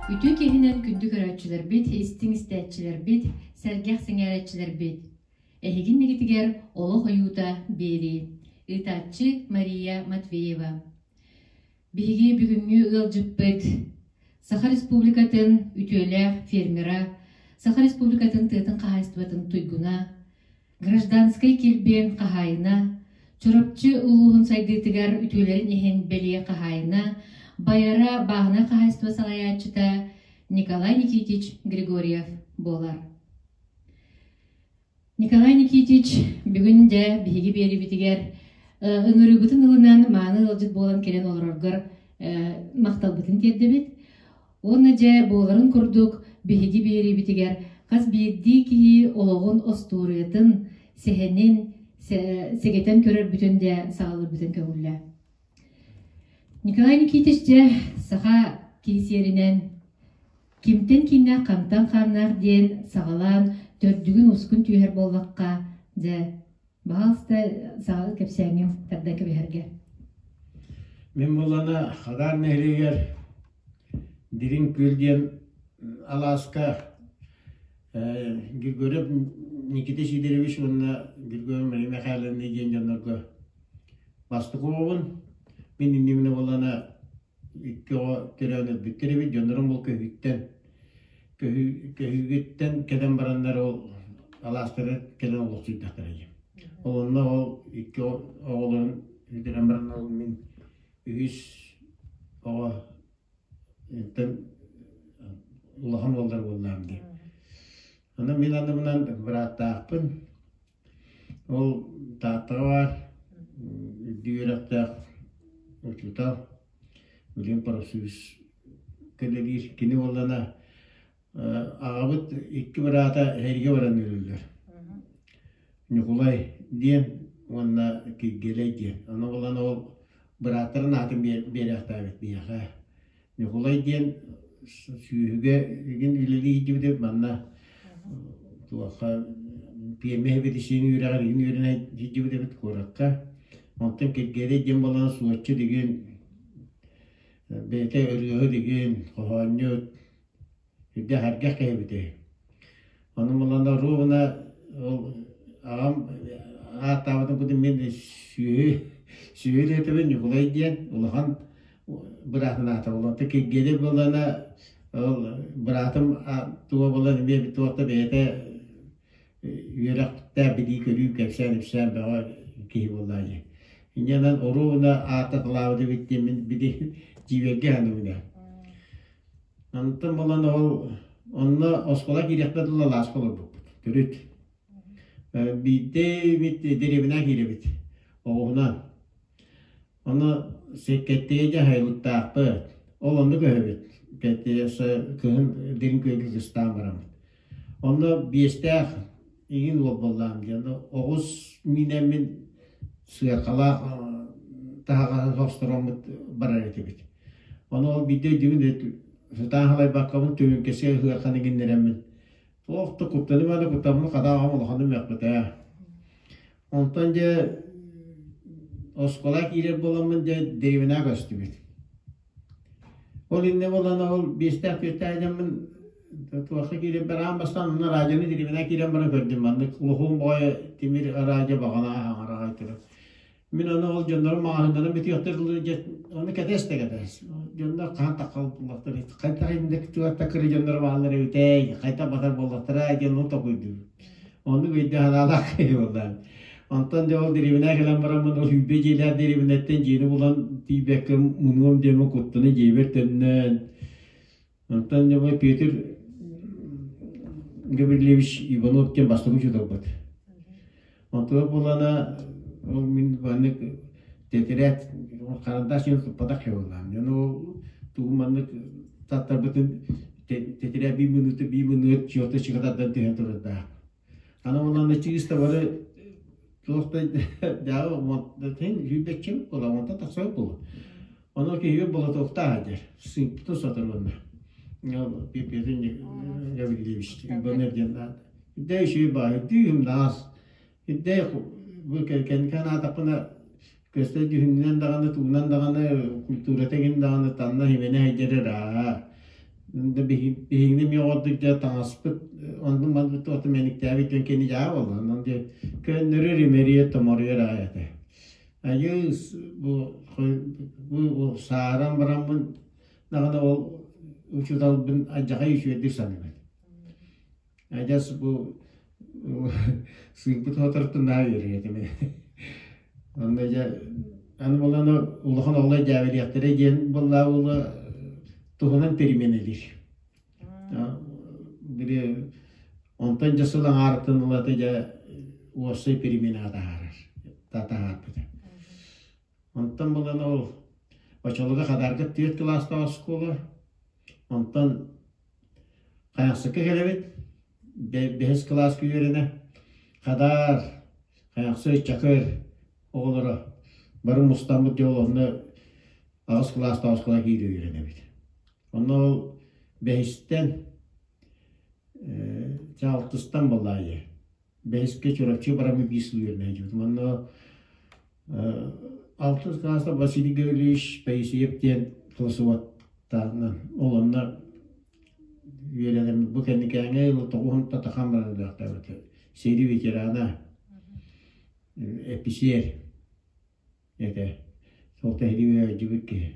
Үтүө киһинэн күндү көрөөччүлэрбит, истиҥ истээччилэрбит, сэргэх сэҥээрээччилэрбит! Эһиги иннигитигэр олох ойуута биэрии. Ыытааччы Мария Матвеева. Биһиги бүгүҥҥү ыалдьыппыт Саха Республикатын үтүөлээх фермера, Саха Республикатын тыатын хаһаайыстыбатын туйгуна, Гражданскай килбиэн хаһаайына, Чурапчы улууһун сайдыытыгар үтүөлэрин иһин бэлиэ хаһаайына, Байара бааһынай хаһаайыстыба салайааччыта Николай Никитич Григорьев буолар. Николай Никитич бүгүн дьэ биһиги биэрибитигэр ыҥырыыбытын ылынан мааны ыалдьыт буолан кэлэн олороргор махталбытын тиэрдэбит. Уонна дьэ буоларын курдук биһиги биэриибитигэр хас биирдии киһи олоҕун остуоруйатын, сэһэнин сэгэтэн көрөрбүтүн дьэ саҕалыырбытын көҥүллээ. Николай Никитич дьэ саха киһи сиэринэн Кимтэн кииннээх хантан хааннаах диэн саҕалаан төрдүгүн-ускун түөһэр буоллахха, дьэ, баһаалыста саҕа кэпсээҥҥин тардан кэбиһэргэ. Мин буоллаҕына Хадаар нэһилиэгэр Дириҥ Күөл диэн алааска Григорьев Никита Сидорович уонна Григорьев Мария Михайловна диэн дьоннорго бастакы оҕобун. Мин иннибинэ буоллаҕына икки оҕо төрөөн өлбүттэр эбит, дьоннорум ол көһүүттэн көһүүгүттэн кэлэн бараннар ол алаастары кэлэн олохсуйдахтара дии. Ол онно ол икки оҕолорун бүтэрэн баран ол мин үһүс оҕо интэн улахан уоллар буоллаам дии. Онон мин анныбынан бырааттаахпын. Ол Тааттаҕа баар үрдүк үөрэхтээх учуутал William Парасевич кэлэлиир. Кини буоллаҕына аҕабыт икки быраата эһэргэ баран өлөллөр. Ньукулай диэн уонна Киргиэлэй диэн. Ону булан ол бырааттарын аатын биэрээхтээбит биһиэхэ. Ньукулай диэн сүүһүгэ игин үлэлии сылдьыбыт манна туохха пиэрмэ эбэдиссиин үөрэҕэр игин үөрэнэ сылдьыбыт эбит куоракка. Онтон Киргиэлэй диэн буолан суотчут игин бэйэтэ ырыаһыт игин, хоһоонньут, Үрдэ сэргэх киһибитий. Ону булан оруобуна ол аҕам ааттаабытын курдук мин сүөһү сүөһү диэтэбин Ньукулай диэн улахан быраатын аата буолла. Онтон Киргиэлэй буоллаҕына ол быраатым туга буолан эмиэ туох да бэйэтэ үөрэхтээх билии-көрүү кэпсээн-ипсээн бөҕө киһи буоллаҕа дии. Инньэ оруобуна ааттаталаабыт эбит диэн мин били дьиибэргэ саныыбын. Онтон буолан ол онно оскуола киириэхпэр дылы алааска олорбуппут. Төрүт. Биирдэ эмит дэриэбинэ киирэбит оҕуһунан. Ону кэттигэ дьэ аһайылыктаахпыт. Ол онно көһөбүт. Кэттигэ кыһын дириҥ күөлгэ кыстаан бараммыт. Онно биэстээх игин уол буоллаҕым диэн оҕус миинэммин сыаркалаах таһаҕаһы хостороммут барар этибит. Ону ол биирдэ өйдүүбүн сытаан халайбаккабын түбүҥкэсэ ыһыахханы гиннэрэммин туох да куттаным да куттаммын хатааҕым улаханным мөхпүтэ. Онтон дьэ оскуола киирэр буоламмын дьэ дэриэбинэҕэ көстүбүт. Ол иннэ буолан ол биэстээх түөртээх дьоммун туохха киирэн аан бастаан онно радионы дэриэбинэҕэ киирэн баран көрдүм маннык улахан баҕайы тимир радио баҕана аһаҥараҕай турар. Мин ону ол дьоннорум маҕаһыыннарын бүтүөхтэр дылы дьэ ону кэтэс да кэтэс. Дьоннор хаһан таххал буллахтар хайдах инник туорта кыры дьоннор бааллар эбитэй, хайдах батар буоллахтара диэн ону толкуйдуубун. Оннук өйдөөх санаалаах киһи буоллаҕым. Онтон дьэ ол дэриэбинэҕэ кэлэн бараммын ол сүүрбэ дьиэлээх дэриэбинэттэн дьиэни булан тиийбэккэ мунуом диэммин куттана дьиэбэр төннөн Онтон дьэ бу Петр Гаврильевич Иванов диэн бастакы учууталбыт. Онтуга буолана ол мин маннык тэтэрээт харандаас диэн туппатах киһи буоллаҕым. Дьон ол тугу маннык таттарбытын тэтэрээт биир минута биир минут чего-то чыга тардан түһэн турардаах. Аны буоллаҕына чыыс да бары туох да дьаабы сүүрбэччэ буола онтон тахсыбат буолуо. Ону киһи болотуохтаах диэр сыыппытын сотору уонна Петр Гаврильевич Иванов диэн Үрдэй үчүгэй баҕайы дүүһүм наас үрдэй бу кэнники анаатахпына көстө дьүһүнүнэн даҕаны тугунан даҕаны культурата игин даҕаны танна химэнэ сылдьар ыраа. Биһигини эмиэ оҕордук дьэ таҥаспыт оннун маннык туохта мэниктээбит дьон кини дьаа буолла. Онон дьэ көннөрөр имэрийэ томоруйар аҕай этэ. Айыы бу бу сааран бараммын даҕаны ол учууталбын алдьархай үчүгэйдик саныыбын. Адьас бу сыыппыт хоторуттан наһаа үөрэр этим. Онно дьэ аны буолан улахан оҕолор дьээбэлиэхтэрэ диэн буоллаа уола туһунан переменэлиир. Били онтон дьэ сыл аҥаарыттан ылата дьэ уопсай переменаҕа таһаарар таһаарбыта. Онтон булан ол Очолуга Хадаарга түөрт кылаастаах оскуола. Онтон Хайахсыкка кэлэбит. Бэһис кылааска үөрэнэ. Хадаар, Хайахсы, Чакыр оҕолоро бары мустаммыт дьол онно аҕыс кылаастаах оскуола киирэ үөрэнэбит. Онно ол бэһистэн алтыстан буоллаайы. Бэһискэ Чурапчы бараммыт биир сыл үөрэнэ сылдьыбытым. Онно алтыс кылааска Василий Гаврильевич Поисеев диэн философтаанан ол онно үөрэнэн бу кэнникээҥҥэ ыла тоҕуһун татахан баран ылыахтаабыт. Сэрии ветерана, эписиэр этэ. Сол тэһилии ыалдьыбыт киһи.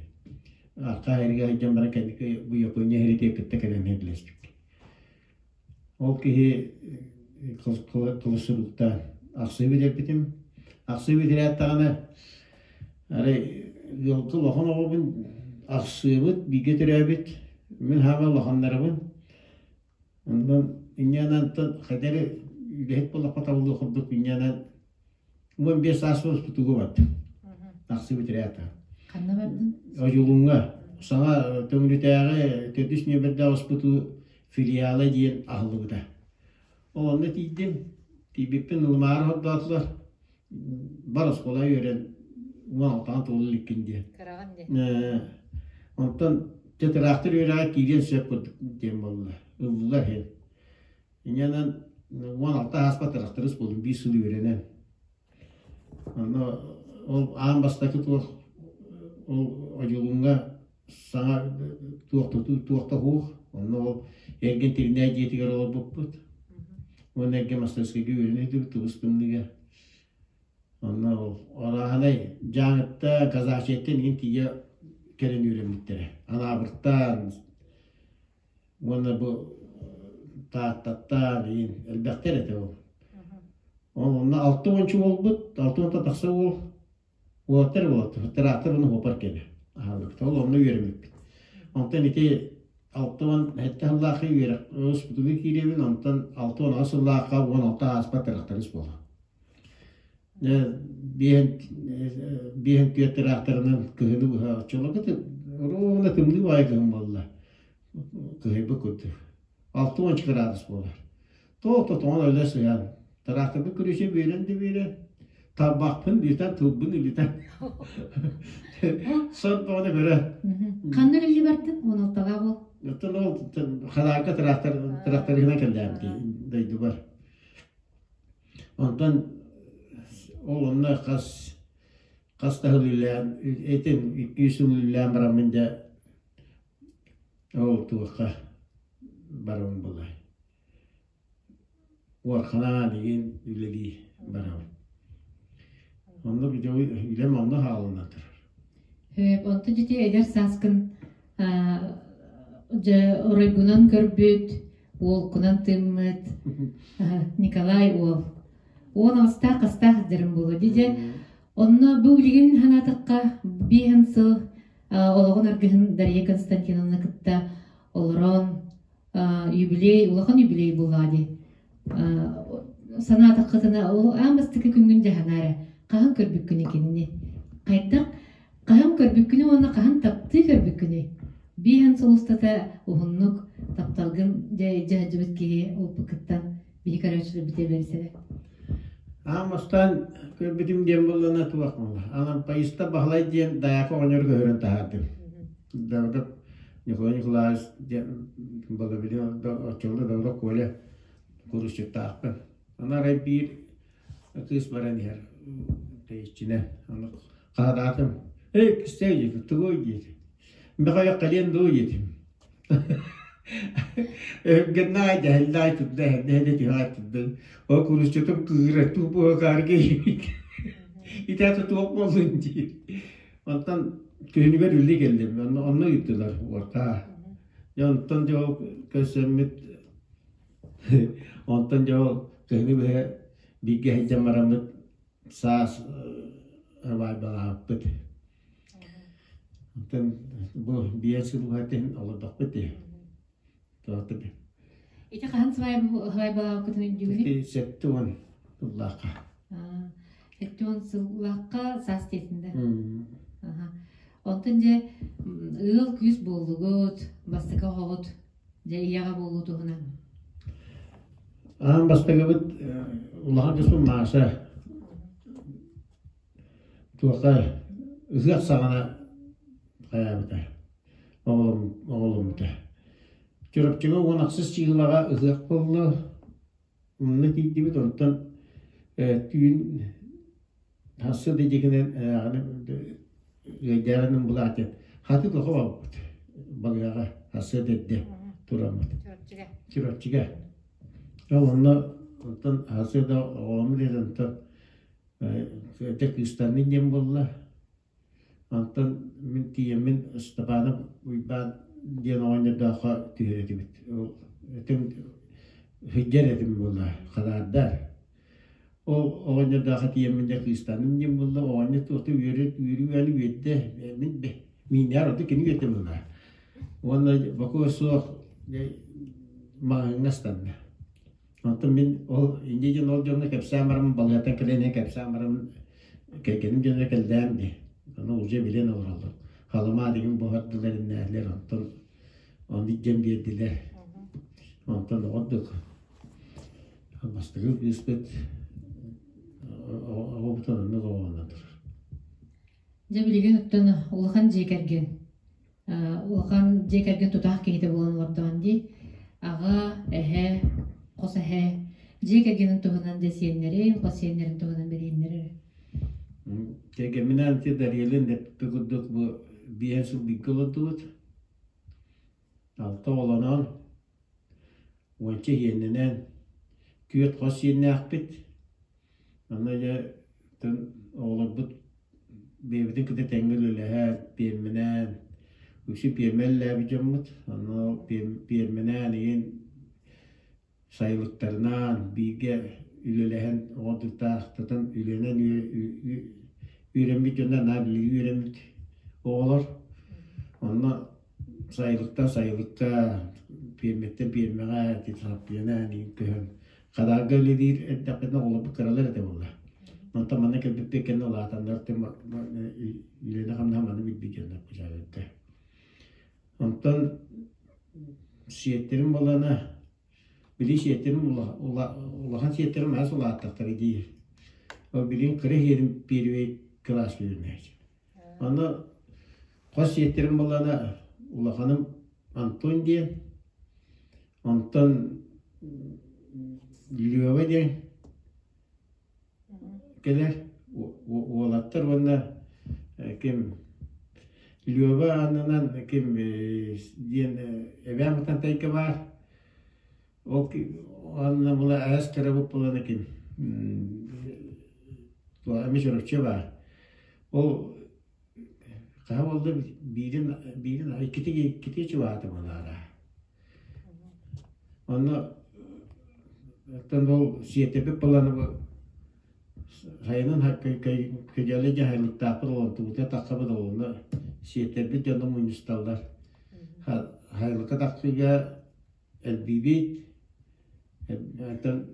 Архаа эргэ сылдьан баран кэнники бу Япония иһиритиэ кытта кэлэн иһиллэспит. Ол киһи кылысырыктаан ахсыы бүтэрбитим. Ахсыы бүтэрээт арай ыалга улахан оҕобун ахсыыбыт, бииргэ төрөөбүт, мин хаама улаханнарабын. Онон инньээнэн хайда эрэ үлэһит буоллахха табыллыах курдук инньээнэн 15 саас буолбутугу бардым. Тахсы бүтэрээт. Ханна бардын? Одьулуҥҥа саҥа Төҥүлүтээҕи төрдүс нүөмэрдээх оспуту филиала диэн аһыллыбыта. Ол онно тиийдим. Тиийбиппин ылымаары хордоотулар. Бар оскуола үөрэн 16-ан туола иликкин диэн. Кыраҕын диэн. Онтон тыраахтыр үөрэҕэ киириэн сөп курдук диэн буолла. Ыллылар иһин. Инньэнэн 16 ааспат тырахтарыс буоллум биир сыл үөрэнэн. Онно ол аан бастакы туох ол Одьулууҥҥа саҥа туох тутуу туох да суох. Онно ол эргин Тиринээй дьиэтигэр олорбуппут. Уонна эргэ мастарыскайга үөрэнэ сылдьыбыт тыбыс тымныыга. Онно ол арааһынай Дьааҥыттан, Казачьяттан иһин тиийэ кэлэн үөрэммиттэрэ. Анаабыртан уонна бу Тааттаттан иһин элбэхтэр этэ ол. Ол онно алта уонча буолбут, алта уонтан тахса уол уолаттар уолаттар, тыраахтар уонна уопар кэлэ аһаллыбыт. Ол онно үөрэммиппит. Онтон ити 67 сыллаахха үөрэх оспутугу киирэбин, онтон 68 сыллаахха 16 ааспат тырахтарыс буола. Биэһин түөрт тыраахтарынан кыһыны быһа оччолорго ровно тымныы баайы кыһын буолла. Кыһыйбыт курдук. 60 градус буолар. Тоҕо тоҥон өлө сыһан. Тыраахтарбыт күрүчэ биэрэн да биэрэн. Тарбахпын илитэн, тылбын илитэн. Сон бөҕөнү көрө. Ханна үлэлии бардын? Он алталаах ол. Оттон ол Хадаарга тыраахтар тырахтарыһынан кэллээм дойдубар. Онтон ол онно хас хас да сыл үлэлээн, этин икки сыл үлэлээн бараммын дьэ ол туохха барабын буолай. Уорханаан игин үлэлии барабын. Оннук үлэм онно хаалына турар. Онтон дьити эдэр сааскын дьэ оройгунан көрбүт, уолкунан тыыммыт Николай уол. Уон аҕыстаах хастаах сылдьарым буолуо дии Онно бу билигин санаатахха биэһин сыл олоҕун аргыһын Дария Константиновна кытта олорон юбилей, улахан юбилей буоллаҕа дии. Санаатаххытына, ол аан бастакы күҥҥүн дьаһанаара, хаһан көрбүккүнүй кинини? Хайдах хаһан көрбүккүнүй уонна хаһан таптыы көрбүккүнүй? Биэһэн сыл устата уһуннук тапталгын дьаһадьыбыт киһи опыкыттан биһи көрөөччүлэрбитигэр бэрисэрэ. Аан бастаан көрбүтүм диэн буоллана туох буолла. Анан Поиста Баһылай диэн дайака оҕонньору көһөрөн таһаардым. Давыдов Николай Николаевич диэн балабилин оччолорго Давыдов Коля курусчуттаахпын. Аны арай биир кыыс баран иһэр тэйиччинэ. Аны хаһадаатым. Эй, кистэй диэтим, тугуй диэтим. Михаил кэлиэн дуу диэтим. Өһүргэннэҕэ дьэһэллээх турда, эһэннэһэ түһэҕэ турда. Ол курусчутум кыыра туу буһакаарга итэ туох буоллун диир. Онтон күһүнүгэр үлли кэллим, онно онно ыыттылар уорта. Дьэ онтон дьэ ол көрсөммүт онтон дьэ ол кыһыны быһа бииргэ сылдьан бараммыт саас баайбалаабыппыт. Онтон бу 5 сыл уһатыһын олордохпут дии. Ити хаһан свайбалаабыккытын өйдүүгүнүй? Ити 70 сыллаахха. 70 сыллаахха саас диэтин да. Онтон дьэ ыал күүс буоллугут, бастакы оҕоҕут дьэ ийэҕэ буолуу туһунан. Аан бастакыбыт улахан кыыспын Маша туохха ыһыах саҕана хайаабыта оҕоломмута. Чурапчыга 16 чыылаҕа ыһыах буолла. Онно тиийдибит, онтон түүн сарсыарда диэкинэн ыайдаарынан булааты хаты тоҕо барбыт балыаҕа сарсыарда эрдэ тураммыт. Чурапчыга. Чурапчыга. Ол онно онтон сарсыарда оҕоломмут этэ онтон эрдэ кыыстаннын диэн буолла. Онтон мин тиийэммин Ыстапаанап Уйбаан диэн оҕонньордооххо түһэр этибит. Ол этим сылдьар этим буолла, хадаардар. Ол оҕонньордооххо тиийэммин дьэ кыыстанным диэн буолла, оҕонньор туохта үөрэ үөрүү үөрдэ, мин мииннээр ордук кини үөрдэ буолла. Уонна бокуо суох маҕаһыыҥҥа ыстанна. Онтон мин ол инньэ диэн ол дьоҥҥо кэпсээн бараммын балыыһаттан кэлэн иһэн кэпсээн бараммын кэргэним дьоно кэллээн дии. Ону уже билэн олороллор. Халымаа дигин буһардылар иннээлэр онтон ону дьэн биэрдилэр. Онтон оҕордук бастакы кыыспыт оҕобутун оннук оҕолонон турар. Дьэ билигин оттон улахан дьиэ кэргэн улахан дьиэ кэргэн тутаах киһитэ буолан олордоҕун дии. Аҕа, эһэ, хос эһэ дьиэ кэргэнин туһунан дьэ сиэннэрин, хос сиэннэрин туһунан билиһиннэрэр. Кэргэмминээн ити Дариялыын дэппит курдук бу 5 сыл бииргэ олордубут. Алта оҕолонон, 10-ча иһиэннэнэн, түөрт хос сиэннээхпит. Онно дьэ оҕолорбут бэйэбитин кытта тэҥҥэ үлэлэһэн, пиэрмэнээн, үксүн пиэрмэ үлэлээбит дьоммут. Онно пиэрмэнээн игин сайылыктарынан бииргэ үлэлэһэн оҕордуктаахтатан үлэнэн үөрэммит дьонно наар бииргэ үөрэммит оҕолор. Онно сайылыктан сайылыкка, пиэрмэттэн пиэрмэҕэ саппыйанан көһөн Хадаарга үлэлиир эрдэхпитинэ оҕолорбут кыралар этэ буолла. Онтон манна кэлбиппит кэннэ улаатаннар үлэни-хамнаһы маны билбит дьоннор кучаабытта. Онтон сиэттэрим буолана били сиэттэрим улахан сиэттэрим аас улааттахтара дии. Ол билин кыра иһиэрим первый класс үөрэнээччи. Аны хос сиэттэрим буолана улаханым Антон диэн Онтон Лева диэн кэлэр уолаттар уонна ким Лева аннынан ким диэн эбээн Матантайка баар. Ол анна була аас кырабыт буолана ким эмис Чурапчы баар. Ол хаһа буолла биирин биирин иккити иккити чугаһаата буолаара. Онно оттон ол сиэтэбит буолан бу сайынын көдьөлө дьаһайлыктаахпыт олонтубута тахсабыт олуна сиэтэрбит дьоно мунньусталлар. Хайылыкка тахсыыга элбиибит. Оттон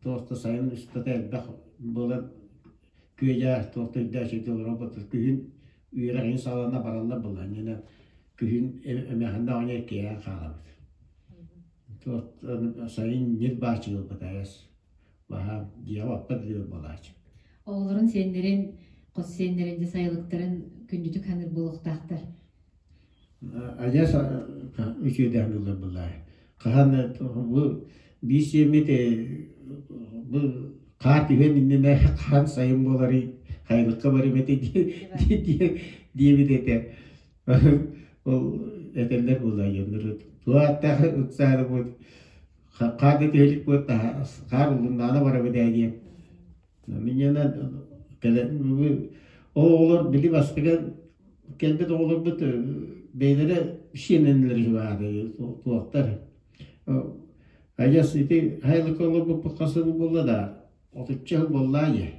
туох да сайын устата элбэх буолан күөдьээ туох да үрдээх сиргэ олорон күһүн үөрэх иһин саҕалана бараллар былаанньанан күһүн эмээхиннэ оҕонньор иккиэйэн хаалабыт. Сайын ньир баачы ылбатайас баһаам дьиэҕэ баппат диир буолааччы. Оҕолорун сиэннэрин, хос сиэннэрин дьэ сайылыктарын күндүтүк саныыр буолуохтаахтар. Адьас үчүгэйдээх ыллар былаай. Хаһан бу биир сиэммит бу хаар түһүөн иннинэ хаһан сайын буоларый хайылыкка барым этэ диэбит этэ. Ол этэллэр буолла дьоннор. Туох ыксаары бу хаар да түһэлик буот хаар улуннаана барабыт ээ диэн. Минньэнэ кэлэн ол оҕолор били бастакы кэлбит оҕолорбут бэйэлэрэ сиэнэннилэр үһү туохтар. Адьас ити хайылыкка олорбуппут хас сыл буолла да отучча сыл буоллаа дии.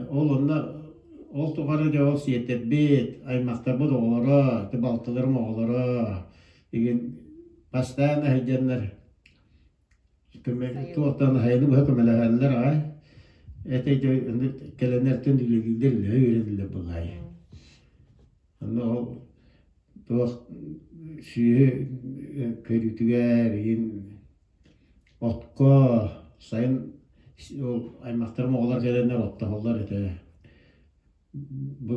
Ол онно ол тухары дьэ ол сиэтэрбит, аймахтарбыт оҕолоро, ити балтыларым оҕолоро игин бастаан сылдьаннар көмө туохтан хайаны быһа көмөлөһөллөр аҕай. Этэй дьэ кэлэннэртэн үлэлииллэр үлэһэ үөрэнэллэр буолаайы. Онно ол туох сүөһү көрүүтүгэр игин Окко сайын ол аймахтарым оҕолор кэлэннэр оттоһоллор этэ. Бу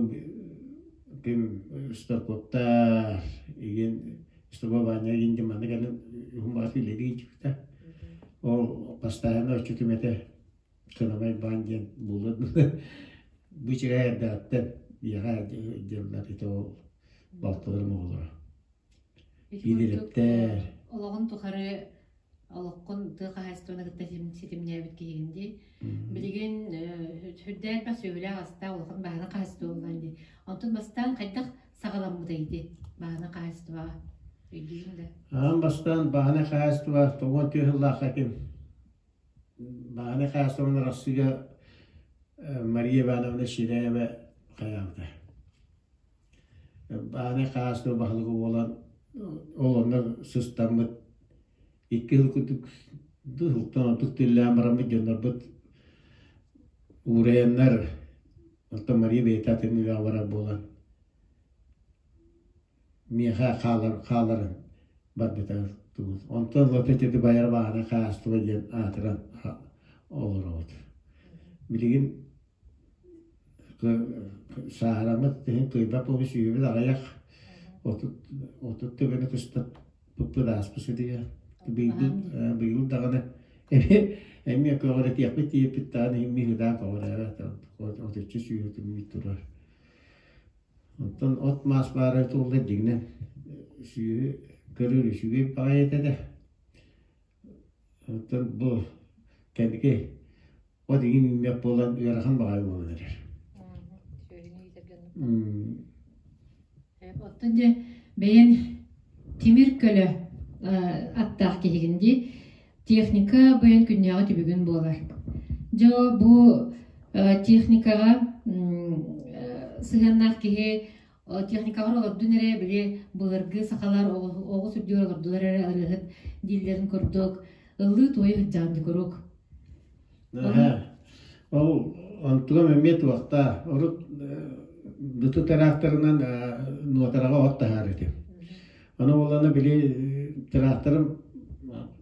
ким Старкоптар, игин Степа Ваня игин диэн манна кэлэн уһун баҕас үлэлии дьикта. Ол постоянно отчутум этэ Кынабай баан диэн буолуо бу үчүгэй эрдэҕиттэн биһиэхэ дьыллар ити ол балтыларым оҕолоро. Ити курдук Биирирэптэр. олоҕун тухары олоххун тыа хаһаайыстыбаны кытта ситимнээбит киһигин дии. Билигин сүрдээх элбэх сүөһүлээх астаах улахан бааһына хаһаайыстыба буоллаҕын дии. Онтон бастаан хайдах саҕаламмытай ити бааһына хаһаайыстыбаҕа? Өйдүүгүн да? Аан бастаан бааһынай хаһаайыстыба 94 сыллаахха ким бааһынай хаһаайыстыбаны Арассыыйа Мария Ивановна Ширяева хайаабыта. Баанай хаастыба баһылыга буолан ол онно сыстаммыт икки сыл курдук сылтан ордук тиллээн бараммыт дьоннорбут уурайаннар оттон Мария бэйэтэ атын үлэҕэ барар буолан миэхэ хаалар хааларын барбыта онтон ылата ити байар бааһына хаастыба диэн аатыран олоробут билигин Сааһыраммыт иһин кыайбат буолбут сүөһүбүт аҕыйах 30 төбөнү кыстаппыппыт ааспыт сытыйа. Быйыл быйыл даҕаны эмиэ көҕүрэтиэхпит диэппит даҕаны иһин миһыдаан көҕүрээбэт отучча сүөһү түммүт турар. Оттон от-мас баара туолла дьиҥинэн сүөһү көрөр үчүгэй баҕайы этэ да. Оттон бу кэнники от игин үүммэт буолан ыарахан баҕайы буолан эрэр. Сүөһүнү иитэргэ оннук. Оттон дьэ бэйэн тимир көлө аттаах киһигин дии. Техника бэйэн күннээҕи түбүгүн буолар. Дьэ бу техникаҕа сыһыаннаах киһи техникаҕар олордун эрэ били былыргы сахалар оҕус үрдүгэр олордулар эрэ ырыаһыт дииллэрин курдук ыллыы туойа сылдьаҕын дии куруук. Ол онтугам эмиэ туохтаа урут быты тыраахтарынан нуотараҕа от таһаар этим. Аны буоллаҕына били тыраахтарым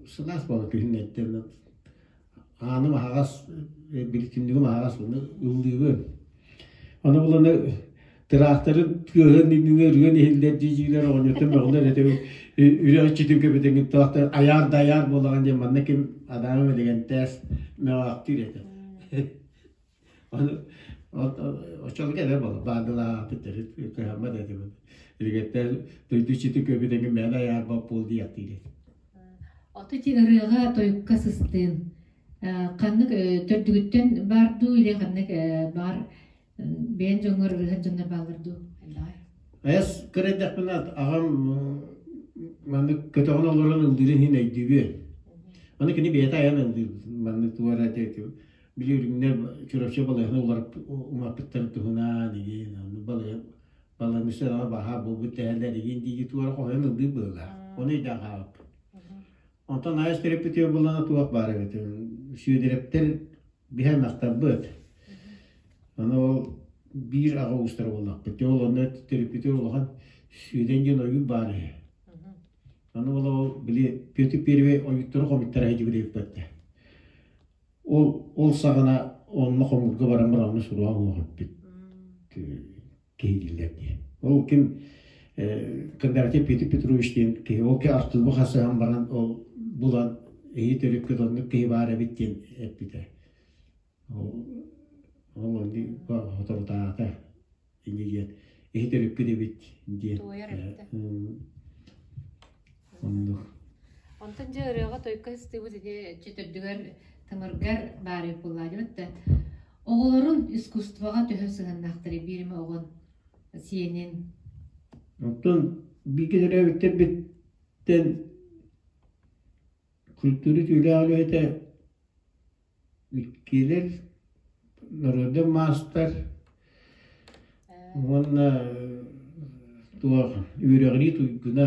сылаас буола күһүн эттэн Ааным аһаҕас, били түннүгүм аһаҕас уонна ыллыыбын. Аны буланы тыраахтарын тыаһын иннинэ ырыан иһиллэр дии-диилэр оҕонньоттон мөҕүллэр этэ үрэх иччитин көбүтэҥин тыраахтар айаар да айаар буолаҕын диэн манна ким адаамы мэлигэнтээс мөҕөөхтүүр этэ. Аны оччолорго эдэр буола баандалаахпыт төрүт кыһаммат этибит. Илигэттээх дойду иччитин көбүтэҥин мээнэ айаарбат буол диэхтиир этэ. Ото ити ырыаҕа тойукка сыстыын ханнык төрдүгүттэн баар дуу или ханнык баар бэйэн дьоҥҥор ырыаһыт дьоннор бааллар дуу? Эс кыра эрдэхпинэ аҕам маннык көтөҕөн олорон ыллыырын иһин өйдүүбүн. Аны кини бэйэтэ айан ыллыыр маннык туора били үрүҥнэр Чурапчы балыыһаны умаппыттарын туһунан игин балыыһа баланыса баһаа буолбут тэһэлэр игин дии туора хоһуйан ыллыыр быһыылаах. Ону өйдөөн хаалбыппын. Онтон айас төрөппүтүгэр буллана туох баар эбит. Сүөдэрэптэр биһэ аймахтарбыт. Аны ол биир аҕа уустара буоллахпыт. Ол онно төрөппүтүгэр улахан Сүөдэн диэн ойуу баар үһү. Аны ол ол били Петр Первый ойуттары хомуйтара сылдьыбыт эбиппэттэ. Ол ол саҕана онно хомуурга баран баран суруга оҥоһ эппит киһи дииллэр дии. Ол ким Кондратьев Петр Петрович диэн киһи ол ки артыыбы хасыһан баран ол булан эһи төрүккүт оннук киһи баар эбит диэн эппитэ. Ол ол соторутааҕыта инньэ диэн эһи төрүккүт эбит диэн. Туойар эбит. Оннук. Онтон дьэ ырыаҕа тойукка сыстыбыт ити чэ төрдүгэр тымыргар баар буоллаадьыбыт да оҕолорун искусствоҕа төһө сыһыаннаахтарый биир эмэ оҕон сиэнин? Оттон бииргэ төрөөбүттэрбиттэн культура түүлээх үлэһитэ иккилэр народный маастар уонна туох үөрэҕирии туйгуна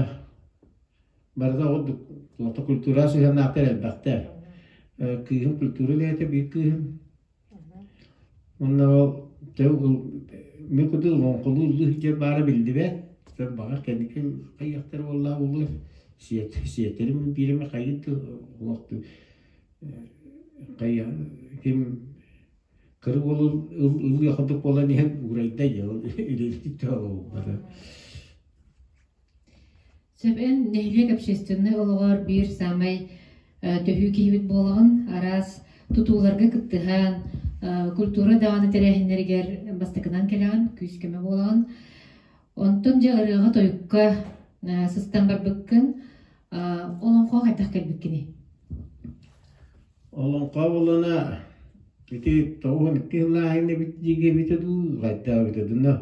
барыта ордук туохта культура сыһыаннаахтар элбэхтэр. Кыыһым культура үлэһитэ биир кыыһым. Уонна ол мин курдук олоҥхолуу ыллыы сылдьар баара биллибэт. Баҕар кэнники хайыахтар буоллаах буолуо. Сиэтэрим биир эмэ хайыыр да олох хайа ким кыра уолу ыллыах курдук буолан иһэн уурайда ол үлэлиир буолбата. Сөп эн нэһилиэк общественнай олоҕор биир саамай төһүү киһибит буолаҕын. Араас тутууларга кыттыһан, культура даҕаны тэрээһиннэригэр бастакынан кэлэҕин, күүс-көмө буолаҕын. Онтон дьэ ырыаҕа-тойукка сыстан барбыккын. Олоҥхоҕо хайдах кэлбиккиний? Олоҥхо буоллаҕына ити 92 сыллааҕы эбит эбитэ дуу, хайдах эбитэ дуу,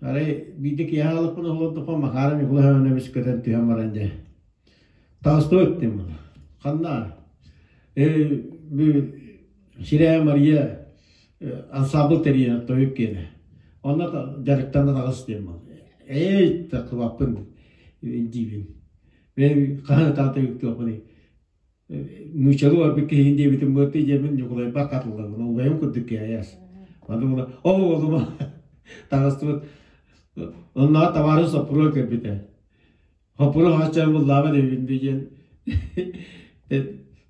Арай биирдэ киэһэ аҕаллахпына олордоххо Макара Ньукулаевна көтөн түһэн баран дьэ Толстой эттим була. Ханна? Э бу Сирээ Мария ансаамбыл тэрийэн тойук киэнэ. Онно дьарыктана таҕыс диэн буолла. Эй, тахыбаппын диибин. Мен хаһан ытаата юктуохпуный. Нууччалыы барбыт киһигин диэбитим буолтуй диэммин Ньукулайбар хатыллабын, убайым курдук киһи Аны була, ол уолума таҕыстыбыт. Оннооҕор табаарыс соппуруон көрбүтэ. Соппуруон хааччаан буллаабат эбиппин диэн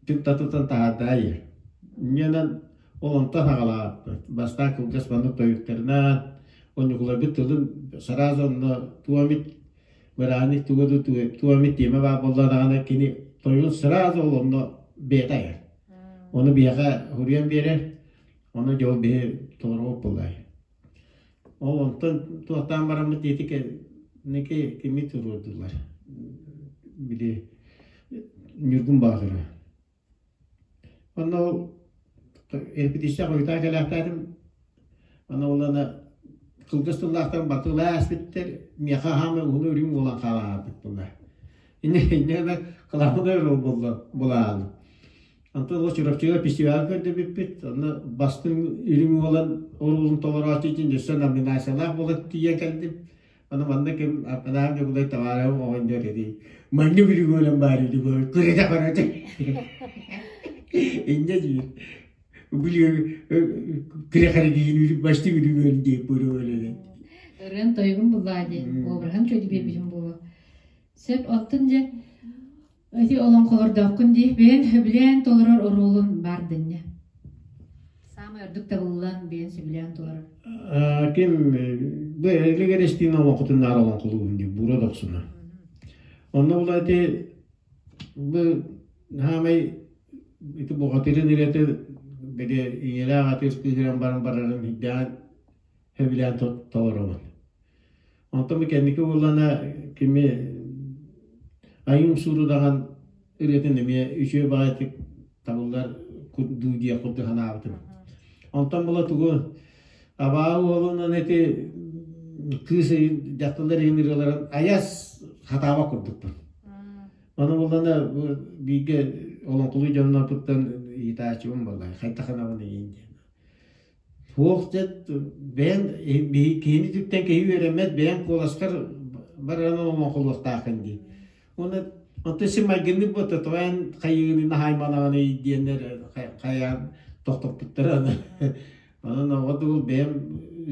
түк татытан таһаарда ийэ. Инньэнэн ол онтон саҕалаабыппыт. Бастаан кылгас маннык тойуктарынан, ол Ньукулайбыт тылын сразу онно туомит Бырааһынньык туга да туох эмит тиэмэ баар буолла даҕаны кини тойон сразу ол онно бэйэтэ айар. Ону биһиэхэ суруйан биэрэр, ону дьол биһи толоруох буоллай. Ол онтон туохтаан бараммыт диэти ники кими туруордулар. Били Ньургун Баатыры. Онно ол репетиция хойутаан кэлээхтээтим. Аны ол аны кылгас тыллаахтан батылаа эспиттэр миэхэ хаамай уһун үрүҥ буолан хаалаабыт буолла. Инне инне кылаабынай роль буолла булаалы. Онтон ол Чурапчыга фестиваль көрдөбүппүт. Онно бастыҥ үрүҥ уолан оруолун толорооччу için өссө номинациялаах буолан тиийэн кэлдим. Аны манна ким Аппанаан Ньукулай табаарыһым оҕонньор этий. Манна бүрүгүөлэн баар үдү күрэтэ барата. Инньэ диир. Күрэхэригиин башты үрүгүөн диэп бүрүгүөлэн. Ырыан тойугун буллаа диэн, обраһын чөйдү биэрбитим буолуо. Сөп, оттон дьэ Ити олоҥхолордооххун дии, бэйэн сөбүлээн толорор оруолун баар дэннэ. Саамай ордук табыллан, бэйэн сөбүлээн толорор. Ким бу Эрилик Эристиин олоҥхотун наар олоҥхолууһун дии, Бура Дохсуна. Онно була ити бу хаамай ити бухатырын ирэтэ били ийэлээх атыыр кыыһыран баран барарын үрдээн сөбүлээн толоробун. Онтон бу кэнники буоллаҕына кими айым суурудаҕан ырыатын эмиэ үчүгэй баҕайытык табыллар дуу диэх курдук санаабытым. Онтон була тугу абаа уолунан ити кыыс дьахталлар иһин ырыаларын айас хатаабат курдукпун. Ону буоллаҕына бииргэ олоҥхолуу дьоннорбуттан ыйытааччыбын буолла хайдах гынабын эйиин диэн. Суох дьэ бэйэҥ киһини түптэн киһи үөрэммэт бэйэҥ куоласкар баран олоҥхолуохтааххын дии. Уонна оттон син майгыннык буолта тоҕо эн хайыыгыный наһаайманаҕыный диэннэр хайаан тохтоппуттара онон оҕо да бэйэм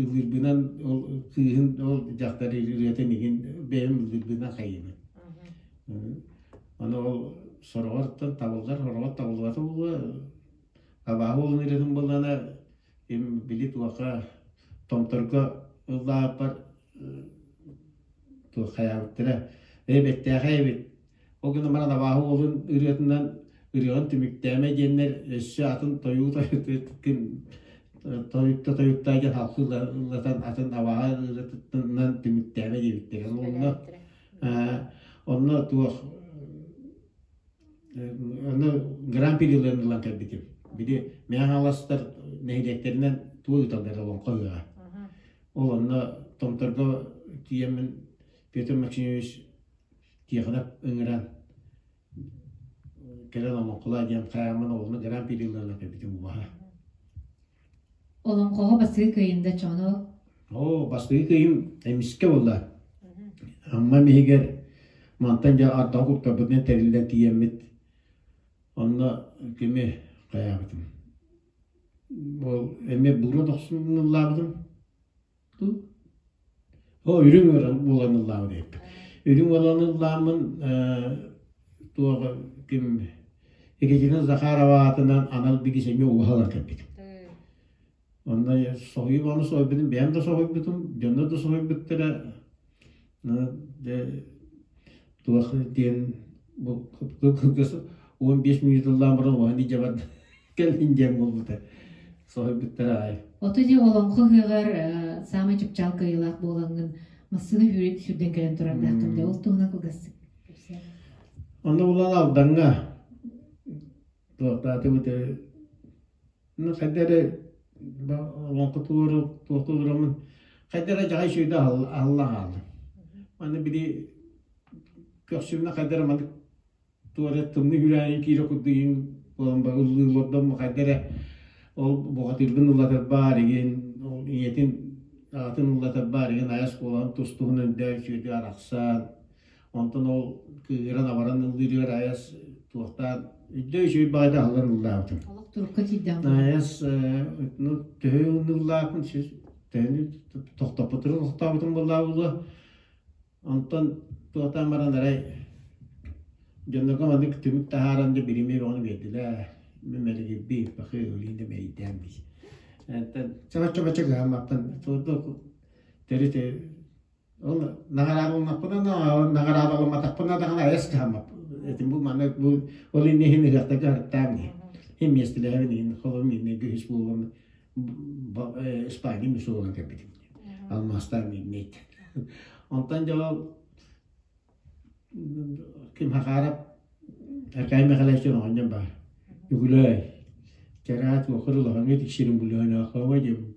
ыллыырбынан ол кыыһын ол дьахтар ырыатын игин бэйэм ыллыырбынан хайыыбын. Аны ол сороҕор табыллар, сороҕор табыллыбата буолуо. Абааһы уолун ырыатын буоллаҕына ким били туохха Томторго ыллаабыппар туох хайаабыттара ээ бэртээхэй эбит ол гынан баран абааһы уолун ырыатынан ырыаҕын түмүктээмэ диэннэр өссө атын тойугу ким тойукта тойуктаа диэн халкы ыллатан атын абааһы ырыатынан түмүктээмэ диэбиттэр онно. Онно туох онно гран-при ылан кэлбитим. Били Мэҥэ Хаҥаластар нэһилиэктэринэн туох ыыталлар олоҥхо ыһыаҕа. Ол онно Томторго тиийэммин Петр Максимович Тихонов ыҥыран кэлэн олоҥхолоо диэн хайааммын олону гран-при ылан кэлбитим убаһа. Олоҥхоҕо бастакы кыайыҥда чоно Оо, бастакы кыайым эмискэ буолла. Амма иһигэр мантан дьэ ардаҕы куттарбытынан тэриллэн тиийэммит онно кими хайаабытым. Ол эмиэ буруо дохсун ыллаабытым. Оо, үрүҥ буолан ыллаабыт эбиппин. Үрүҥ буолан ыллааммын туох ким Екатерина Захарова аатынан анал бигис эмиэ уһалан кэлбитим. Онно соһуйуу ону соһуйбутум, бэйэм да соһуйбутум, дьоннор да соһуйбуттара. Дьэ туох диэн бу кылгас 15 мүнүүтэ ыллаан баран уһан илдьэ барда кэллин диэн буолбута. Соһуйбуттара аҕай. Ото дьэ олоҥхо ыһыаҕар саамай чыпчаал кыайыылаах буолаҥҥын массыына сүүрдэн кэлэн турардааххын дьэ ол туһунан кылгастык кэпсээ. Онно булан Алдаҥҥа туохтаатыбыт Ну, хайда эрэ олоҥхо туору туохтуураммын хайда эрэ дьаҕай сүүйдэ аһылла хааллым. Аны били көхсүмнэ хайда эрэ маннык туора тымныы күрээнин киирэ курдук иҥ буолан ыллыы олордом хайда эрэ ол бухатыырбын ыллатар баар игин ол ийэтин аҕатын ыллатар баар игин айас буолан тус-туһунан өйдөөн сүөдү арахсан Онтон ол кыыһыран-абаран ыллыырыгар айас туохтаан өйдөө үчүгэй баҕайы аһыллан ыллаабытым. Олох турукка киирдэҕин Айас ну төһө ыллааппын төһөнү тохтоппутун тохтообутум буоллаа буолуо. Онтон туохтаан баран арай дьоннорго маннык түмүк таһааран да биримиэ бөҕөнү биэрдилэр. Мин мэлигирби бахы өлүүн да мэйдээн дии. Онтон чабачча-бачча кыһаммаппын. Төрүт Ол наҕараадаланнахпына наҕараадаламматахпына даҕаны айас кыһаммап. Этим бу манна бу ол инни иһин ыһыахтарга харыктаам дии. Иһин миэстэлэһэбин иһин холобум иннэ үһүс буолуом Испания мусуолан кэлбитим. Алмаастаан мииннейт. Онтон дьэ ол Ким Хахаарап Аркай Михайлович оҕонньор баар. Үгүлэй. Чараат уохур улахаҥҥа тиксирин булуонааххаҕа диэн.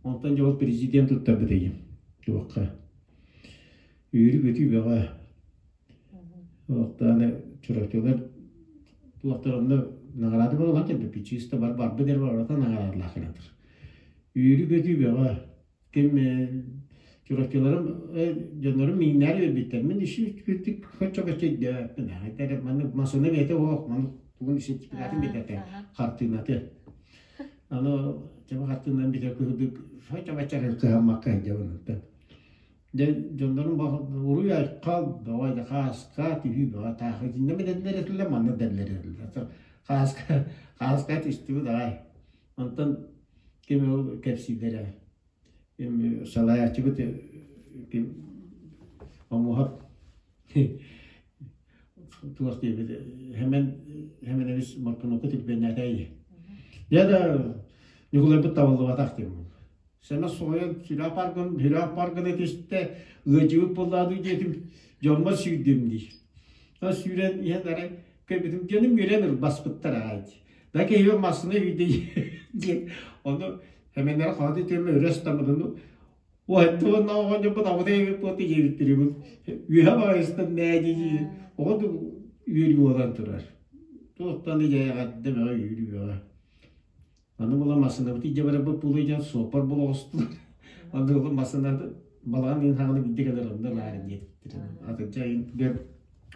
Онтон дьэ ол президент туттарбыт ыйым. Туохха. Үүрү-көтүү бөҕө. Туохтааны Чурапчылар туохтар онно наҕараада буолан кэлбиппит. Чисто бар барбыт эрэ барыта наҕараадалаах гынатыр. Үүрү-көтүү бөҕө. Ким Чурапчыларым дьоннорум мииннээр үөрбүттэр. Мин үчүгүйдүк хоччо-бачча өйдөөбөппүн. Аҕайдар маннык масына бэйэтэ оһох, маннык тугун сертификатын билэтэ хартыынаты. Аны чаба хартыынан битэ кыһыдык хоччо-бачча кыһаммакка сылдьабын онтон. Дьэ дьоннорум уруй айхал бөҕө да хааска түһүү бөҕө таах итиннэ билэллэр этилэр манна дэллэр этилэр. Хааска хааска түстүбүт аҕай. Онтон ким ол кэпсииллэрэ ким салайааччыбыт ким Омуһап туох диэбит Хэмэн Хэмэнэбис Моркунуку тилбэннээтэй. Дьэ да Ньукулайбыт табыллыбатах диэн. Сэмэ соһуйан сүрэх паргын сүрэх паргына түстэ ыадьыбыт буоллаадыы диэтим дьоммор сүүрдүм дии. Сүүрэн иһэн арай көрбүтүм дьонум үөрэн ырбаспыттар аҕай дии. Да киһи массыына үйдэ диэн ону Хэмэннэрэ хаһан итиэмэ өрө ыстаммытын уһаттыбын оҕонньорбут абытай эбит буолта диэбиттэрибит үөһэ баҕайыстан мээ дии оҕо үөрүү буолан турар туохтан да дьайаҕадда бөҕө үөрүү бөҕө аны була массыынабыт илдьэ барарбыт буолуо диэн суоппар була оҕустулар аны ол массыынаны балаҕан ыйын хаҕына биирдэ кэлэр онно ылаарын диэбиттэрэ атырдьах ыйыгар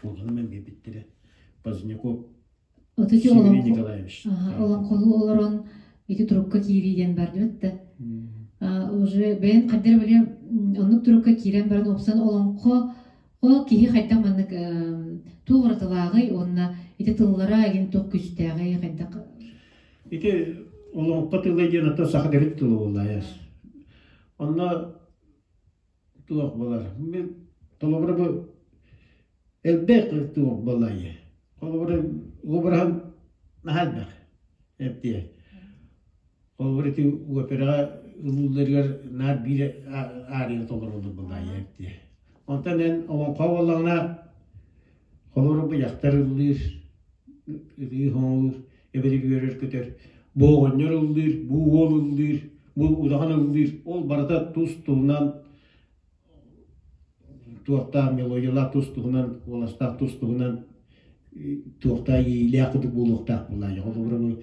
уоланым биэрбиттэрэ Поздняков Отучу Сергей олоҥхо Николаевич. Олоҥхолуу олорон ити турукка киирии диэн бардыбыт да. Уже бэйэн хайдах били оннук турукка киирэн баран уопсан олоҥхо ол киһи хайдах маннык туох уратылааҕый уонна ити тыллара игин туох күүстээҕий хайдах Ити олоҥхо тыла диэн ото саха төрүт тыла буолла айас. Онно туох буолар? Мин толобура бу элбэх туох буолла Холобура обраһын наһаа элбэх эптиэ. Холобура ити операҕа ыллыылларыгар наар биир аарыйа толороллор буолла эптиэ. Онтон эн олоҥхо буоллаҕына. Холобура бу дьахтар ыллыыр, ытыы хоҥолуур, эбэтэр үөрэр-көтөр. Бу оҕонньор ыллыыр, бу уол ыллыыр, бу удаҕан ыллыыр. Ол барыта тус-туһунан туохтаах мелодиялаах тус-туһунан, куоластаах тус-туһунан туохтаах иэйиилээх курдук буолуохтаах буоллаҕа. Холобура бу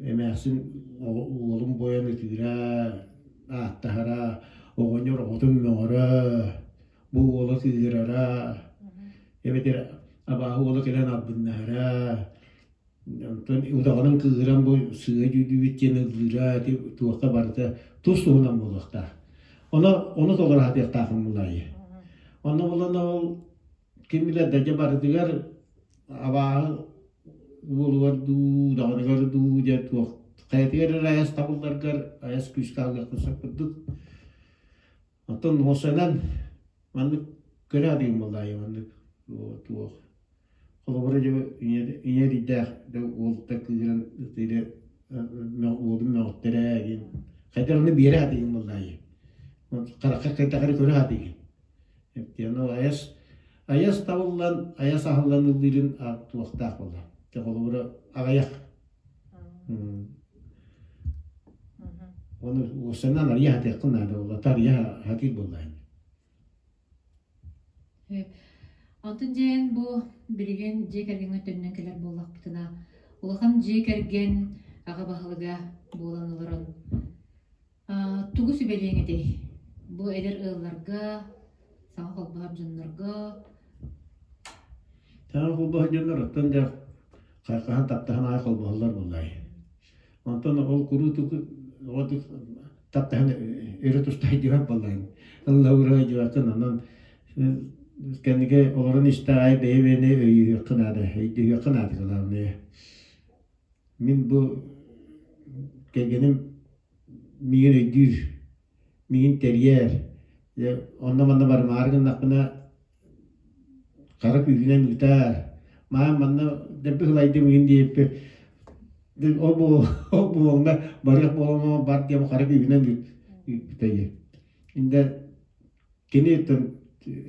эмээхсин уолун буойан ытыыра, ааттаһара, оҕонньор оҕотун мөҕөрө, бу уола кыыһырара, эбэтэр абааһы уола кэлэн албыннаһара, онтон удаҕанын кыыһыран бу сыыһа дьүүллүүбүт диэн ыллыыра ити туохха барыта тус-туһунан буолуохтаах. Ону ону толоро сатыахтаахпын булаайы. Онно булан ол ким билэр дадьа барытыгар абааһы уолугар дуу, удаҕаныгар дуу диэн туох хайатыгар эрэ айас табылларгар айас күүскэ алгыахпын сөп курдук. Оттон уосанан маннык кыра адыым буоллаайы маннык туох холобура дьэ ийэ эрийдээх дьэ уолта кыыһыран ытыыра уолун мөҕүттэрэ диэн хайдах ону биэрэ сатыыгын буоллаайы харахха хайдах эрэ көрө сатыыгын Эптиэн ол айас айас табыллан айас аһыллан ыллыырын туохтаах буолла дьэ холобура аҕыйах Ону уопсайынан арыйа сатыаххын наада буолла, тарыйа сатыыр буоллаҕыҥ. Онтон дьиэн бу билигин дьиэ кэргэҥҥэ төннөн кэлэр буоллахпытына, улахан дьиэ кэргэн аҕа баһылыга буолан олорон тугу сүбэлиэҥ этэй? Бу эдэр ыалларга, саҥа холбоһор дьоннорго? Саҥа холбоһор дьоннор оттон дьэ хайхаһан таптаһан аайы холбоһоллор буоллаҕай. Онтон ол куруутук таптаһан өрө туста сылдьыбат буоллаҕыҥ. Ылла-ура сылдьыбаккын онон кэнники олорон истэ аайы бэйэ-бэйэни өйүөххэ наада, өйдөһүөххэ наада главное. Мин бу кэргэним миигин өйдүүр, миигин тэрийэр. Онно-манна барымаары гыннахпына хара күүһүнэн ыытаар, маам манна дэлби сылайдым игин диэбиппэр ол ол буолуҥна барыах буолума бар диэн хара күүһүнэн ыыппыта Инде кини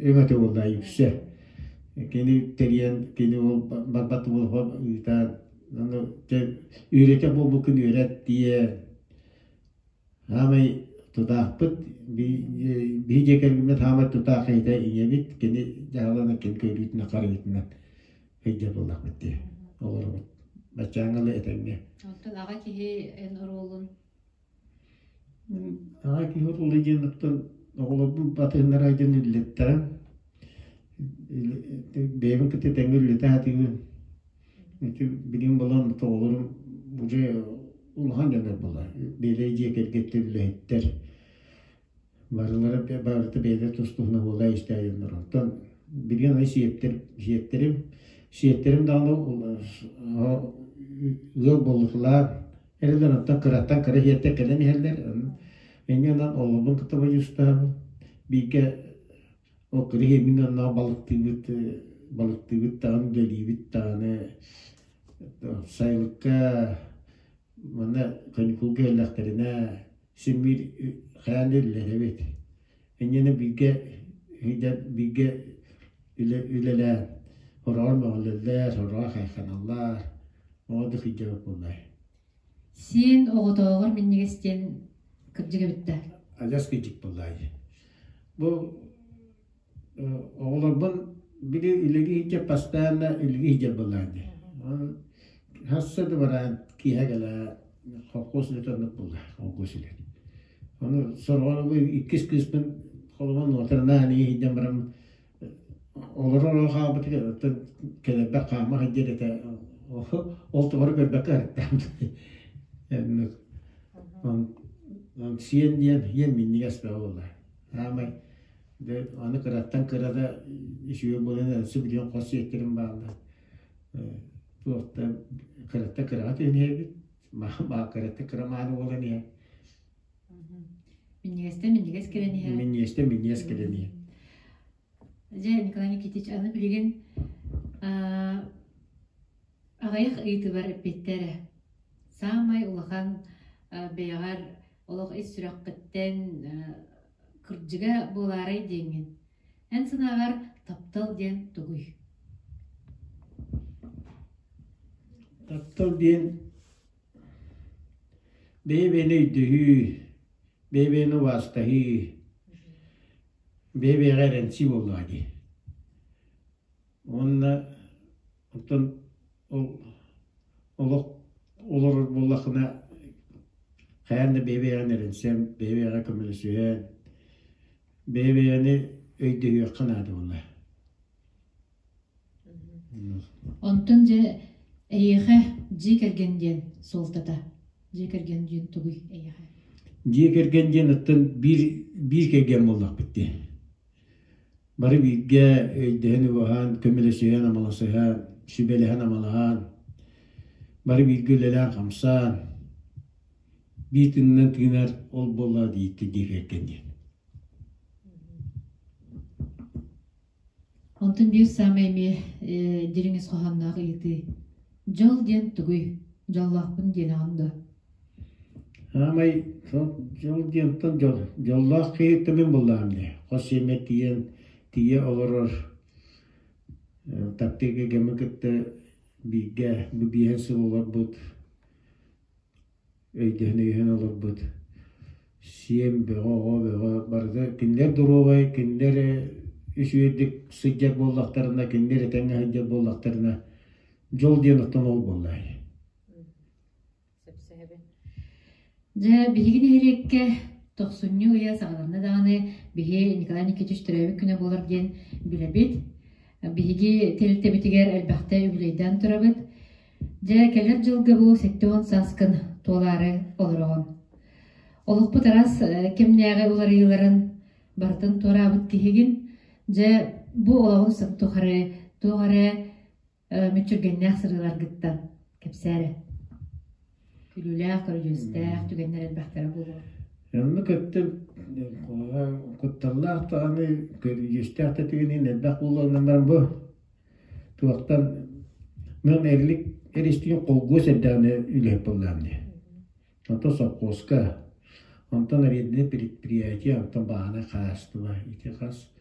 өҥөтө буолла үксэ. Кини тэрийэн, кини ол барбат буолуо ыытаан, аны үөрэтэ буолбуккун үөрэт диэн Саамай тутаахпыт биһи дьиэ кэргэммит саамай тутаах киһитэ ийэбит, кини дьаһалынан, кини көрүүтүнэн, харыйытынан сылдьар буоллахпыт дии олоробут. Баччааҥҥа ыла этэҥҥэ. Оттон аҕа киһи эн оруолун? Аҕа киһи оруола диэн оттон оҕолорбун батыһыннара диэн үллэттэрэн бэйэбин кытта тэҥҥэ үллэтэ сатыыбын. Ити билигин буолан оҕолорум уже улахан дьоннор буолла. Бэйэлэрэ дьиэ кэргэттэр үлэһиттэр. Барылара барыта бэйэлэрэ тус-туһунан буола истээ дьоннор. Оттон билигин аны сиэттэр сиэттерим сиэттерим даҕаны ыал буоллутулаан эрэллэр оттон кыраттан кыра сиэттэр кэлэн иһэллэр. Инньэ гынан оҕолорбун кытта бодьуустаһабын. Бииргэ Ол кыра мин онно балыктыыбыт, балыктыыбыт даҕаны, үлэлиибит даҕаны сайылыкка манна каникулга кэллэхтэринэ син биир хайаан да үлэлэтэбит. Инньэ бииргэ сылдьан бииргэ үлэлээн сороҕор мөҕүллэллэр, сороҕор хайханаллар, оҕо да сылдьабыт буоллай. Сиэн оҕотооҕор минньигэс диэн кырдьык эбит да? Адьас кырдьык буоллаҕа дии. Бу оҕолорбун били үлэлии сылдьар постоянно үлэлии сылдьар буоллаҕа дии. Хасса да бараан киэһэ кэлэ холкуос үлэтэ оннук буолла, холкуос үлэтэ. Ону сороҕор бу иккис кыыспын холобур нуотаранаан ийэ сылдьан баран олорор олох хаалбытыгар оттон кэлэрбэр хаама сылдьар этэ ол тоҕо көрбөккө арыттаам сиэн диэн иэн минньигэс бөҕө буолла аамай аны кыраттан кыра да үчүгэй буолан өссө билигин хос сиэттэрим бааллар туохтан кыраттан кыраҕа түһэн иһэбит кыраттан кыра мааны буолан иһэр Минньигэстэн минньигэс кэлэн иһэр. Минньигэстэн минньигэс кэлэн иһэр. Дьэ, Николай Никитич, аны билигин аҕыйах ыйытыыбар эппиэттээ Саамай улахан бэйэҕэр олох ис сүрэххиттэн кырдьыга буолаарай диэҥҥин. Эн санааҕар таптал диэн тугуй? Таптал диэн бэйэ-бэйэни өйдөһүү, бэйэ-бэйэни убаастаһыы, бэйэ-бэйэҕэ эрэнсии буоллаҕа дии. Уонна оттон ол олох олорор буоллаххына хайаан да бэйэ-бэйэҕин эрэнсэн, бэйэ-бэйэҕэ көмөлөсүһэн, бэйэ-бэйэни өйдөһүөххэ наада буолла. Онтон дьэ эйиэхэ дьиэ кэргэн диэн суолтата дьиэ кэргэн диэн тугуй эйиэхэ? Дьиэ кэргэн диэн оттон биир биир кэргэн буоллахпыт дии. Бары бииргэ өйдөһөн-убаһан, көмөлөсүһэн-амаласыһан, сүбэлэһэн-амалаһан, бары бииргэ үлэлээн-хамсаан, биир тыынынан тыынар ол буолла диэки дьиэ кэргэн диэн. Онтон биир саамай эмиэ дириҥ ис хоһоонноох ыйытыы. Дьол диэн тугуй? Дьоллоохпун диэнэҕин дуо? Аамай дьол диэнтэн дьол дьоллоох киһи мин буллаҕым дии. Хос сиэмэ тиийэн тиийэ олорор таптыыр кэргэммин кытта бииргэ бу биэһин сыл олорбут өйдөһөн-өйөһөн олорбут сиэн бөҕө, оҕо бөҕө барыта кинилэр доруобай, кинилэр үчүгэйдик сылдьар буоллахтарына, кинилэр этэҥҥэ сылдьар буоллахтарына дьол диэн оттон ол буоллаҕай. Сөпсөһөбүн. Дьэ, биһиги нэһилиэккэ тохсунньу ыйа саҕаланна даҕаны биһи Николай Никитич төрөөбүт күнэ буолар диэн билэбит. Биһиги тэрилтэбитигэр элбэхтэ үбүлүөйдээн турабыт. Дьэ, кэлэр дьылга бу 70 сааскын туолаары олороҕун. Олохпут араас кэмнээҕи уларыйыыларын барытын туораабыт киһигин. Дьэ, бу олоҕун тухары туох эрэ мүччүргэннээх сырыыларгыттан кэпсээ эрэ. Күлүүлээх, көрүдьүөстээх түгэннэр элбэхтэрэ буолуо. Онно көттүм кутталлаах даҕаны, көрүдьүөстээх да түгэнин элбэх буолуоннан баран бу туохтан мин эрилик эристиин холгуос эрдэҕинэ үлэһит буоллаҕым дии. Онтон сопхуоска, онтон арендный предприятие, онтон бааһынай хаһаайыстыба ити хас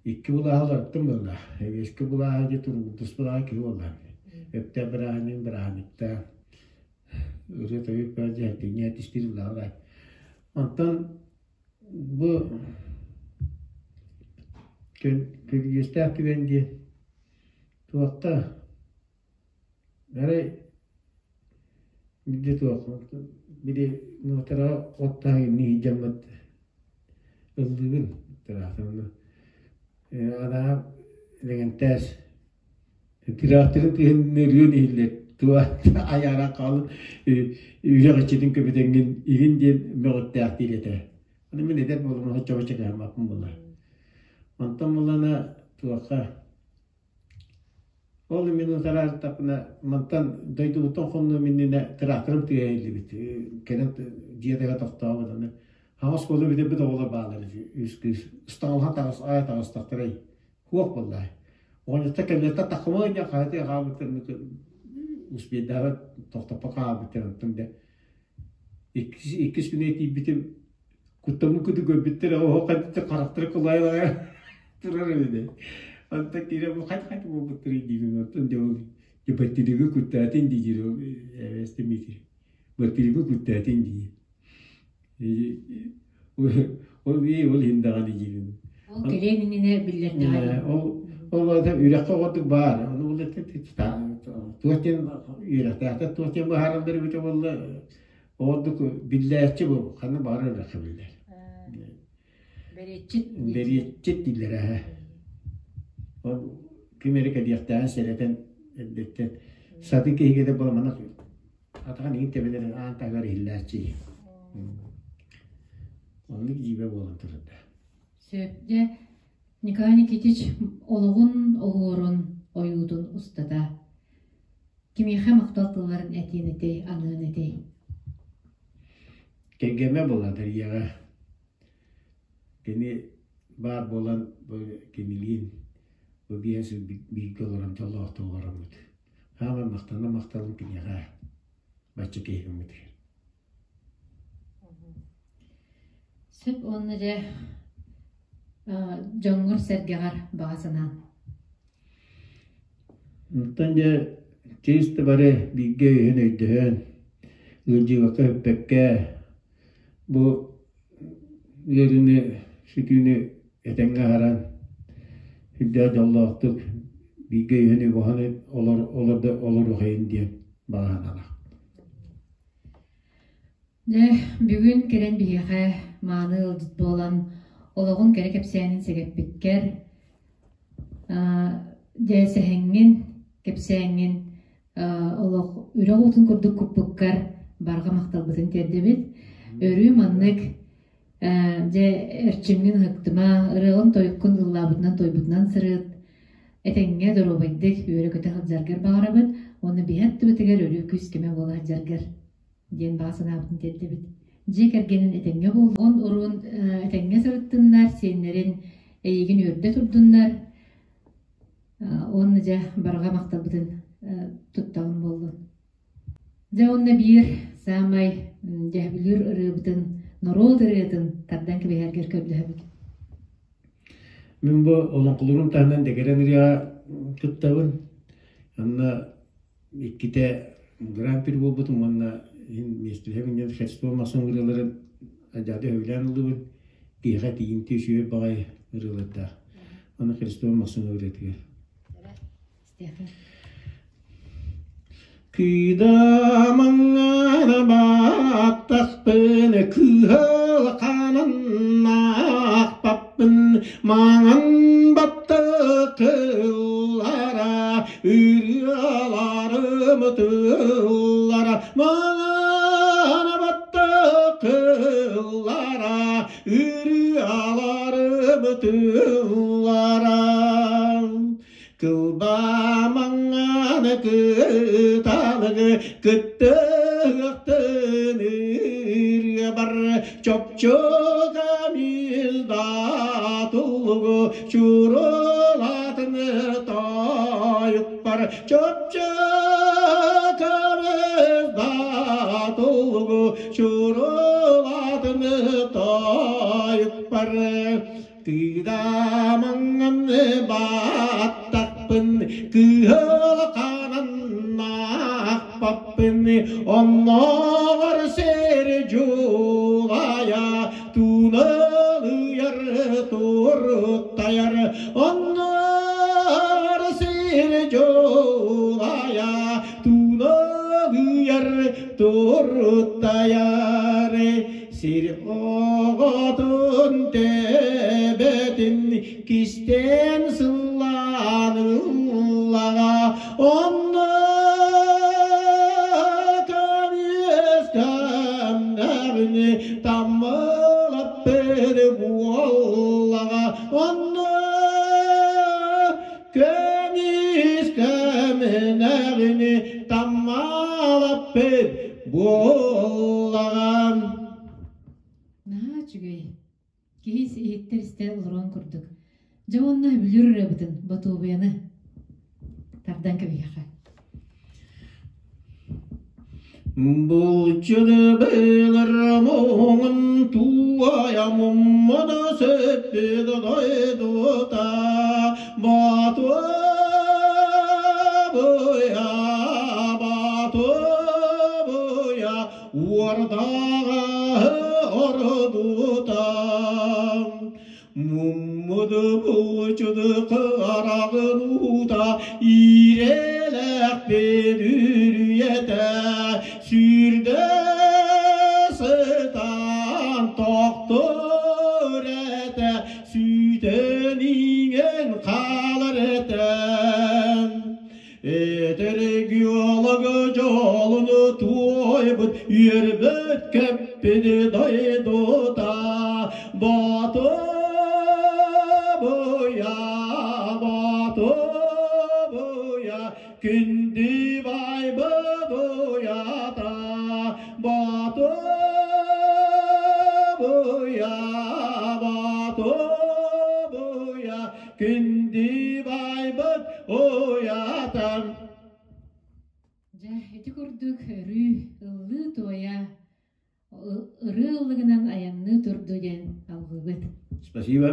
икки былааһы уларыттым буолла. Эбиэскэ былааһа дьэ туругурдус былааһа киһи буолла. Өптөөх бырааһынньык бырааһынньыктаах ырыа-тойук баар дьэһэлтиҥҥэ тистиир былааҕа. Онтон бу көрүдьүөстээх түгэн диэн туохта арай биирдэ туох били нуотараҕа от таһыгын иһдьэммит ыллыыбын тыраахтарына анаа Лэгэнтээс Тыраахтарын тыаһын нөрүөн иһиллэр туа айаара хаалан үрэх иччитин көбүтэҥҥин игин диэн мөҕүттээхтиир этэ. Аны мин эдэр буолан оччо-бачча кыһаммаппын буолла. Онтон булана туохха ол мин утараартахпына мантан дойдубуттан хоннуом иннинэ тыраахтарым тыаһа иһиллибит. Кэлэн дьиэ таһа тохтообут аны хаҥас оскуола бүтэрбит оҕолор бааллар үс кыыс ыстаҥалаһан таҕыс аайа таҕыстахтарай Туох буоллай? Оҕонньоттор кэллэртэн таххымыан диэн хаһыатыы хаалбыттарын успейдаабат тохтоппо хаалбыттар онтон дэ иккис иккис күнэ тиийбитим куттаммыт курдук көрбүттэр оһох хайдах харахтара кылайа турар эбит онтон киирэн бу хайдах хайдах буолбуттарый диибин онтон дьэ ол баттырыгы куттаатын диир ол эбэстимиити баттырыгы куттаатын дии Ол ол иһин даҕаны диибин. Ол кэлиэн иннинэ биллэрдэҕэ. Ол ол үрэххэ оҕотук баар. Ону ол туох диэн үөрэхтээхтэр туох диэн быһаараллар эбитэ буолла оҕордук биллээччи бу ханна баҕарар үрэххэ биллэр. Бэриэтчит. Бэриэтчит дииллэр ээ. Ол ким эрэ кэлиэхтээҕин сэрэтэн эрдэттэн сатыы киһигэ да буола манна Атаҕын иһин тэбэнэрин аан таһыгар иһиллээччи. Оннук дьиибэ буолан турарда. Сөп. Дьэ, Николай Никитич олоҕун оһуорун ойуутун устата кимиэхэ махтал тылларын этиэн этэй, аныан этэй? Кэргэмэ буолла Дарьяҕа. Кини баар буолан бу кинилиин бу биэс бииргэ олорон дьоллоохтук олороммут. Хааман махтана махталым киниэхэ бачча киһи гыммытыгар. Сөп уонна дьэ дьоҥҥор-сэргэҕэр баҕа санаан. Онтон дьэ Чисто бары бииргэ өйөһөн өйдөһөн, ыалдьыбакка өппөккө бу ыарыыны, сүтүүнү этэҥҥэ аһаран, сүрдээх дьоллоохтук бииргэ өйөһөн өйөһөн олоруохайын диэн баҕа санаалаах. Дьэ, бүгүн кэлэн биһиэхэ мааны ыалдьыт буолан, олоҕун кэрэ кэпсээнин сэгэппиккэр, дьэ сэһэҥҥин, кэпсээҥҥин олох үрэх уутун курдук куппуккар барҕа махталбытын тиэрдэбит. Өрүү маннык дьэ эрчимҥин ыһыктыма, ырыаҕын-тойуккун ыллаабытынан-туойбутунан сырыт, этэҥҥэ доруобайдык үөрэ-көтө сылдьаргар баҕарабыт уонна биһи аттыбытыгар өрүү күүс-көмө буола сылдьаргар диэн баҕа санаабытын тиэрдэбит. Дьиэ кэргэнин этэҥҥэ буоллун, уруун этэҥҥэ сырыттыннар, сиэннэрин эйигин үөрдэ турдуннар уонна дьэ барҕа махталбытын туттаҕын буоллун. Дьэ уонна биир саамай дьэһбилүүр ырыабытын, норуот ырыатын тардан кэбиһэргэр көрдөһөбүт. Мин бу олоҥхолорум таһынан дэгэрэн ырыаҕа кыттабын. Онно иккитэ гран-при буолбутум уонна миэстэлэһэбин диэн Христофор Масон ырыаларын дьаады сөбүлээн ыллыбын. Киһиэхэ тиийимтиэ үчүгэй баҕайы ырыалардаах. Аны Христофор Масон ырыатыгар. Кыыдамаҥҥана бааттахпын кыһыл хаананнаахпаппын маҥан баттыкыллара ырыаларым тыллара маҥан баттыкыллара ырыаларым тыллара Кылбаа кыталыгы кыттыахтын ырыабар чопчуга милда туллугу чурулатын тойукпар чопчуга милда туллугу чурулатын тойукпар Кыыдаамаҥҥын бааттахпын, кыһыл хаананнаахпаппын, оннооҕор сир дьулайа тууналыйар туруттайар, оннооҕор сир дьулайа тууналыйар туруттайар. Сир оҕотун төбөтүн кистээн сыллаан ыллаҕа, онно көмүскэмнэҕин таммалаппыт буоллаҕа, онно көмүскэмнэҕин таммалаппыт буоллаҕа. Наһаа үчүгэй. Киһи иһиттэр истэ олоруон курдук. Дьэ уонна сөбүлүүр ырыабытын, Ботуобуйаны тардан кэбиһиэхэ. Булчуду былыр муҥун туойа муммуду сөппүт дойдута Ботуобуйа, Ботуобуйа уордаҕа ордута Муммуду булчуду кыраҕын уута иирэлэхпин үрүйэтэ сүүрдэ сытан тохтуур этэ сүүтэн иҥэн хаалар этэ Этэр геолог дьолуну туойбут үөрбүт кэппит дойдута Ботуобуйа, Ботуобуйа, күндү байбыт уйата Ботуобуйа, Ботуобуйа, күндү байбыт уйатам. Дьэ, ити курдук өрүү ыллыы-туойа, ырыа ыллыгынан айанныы турду диэн алгыыбыт. Спасибо.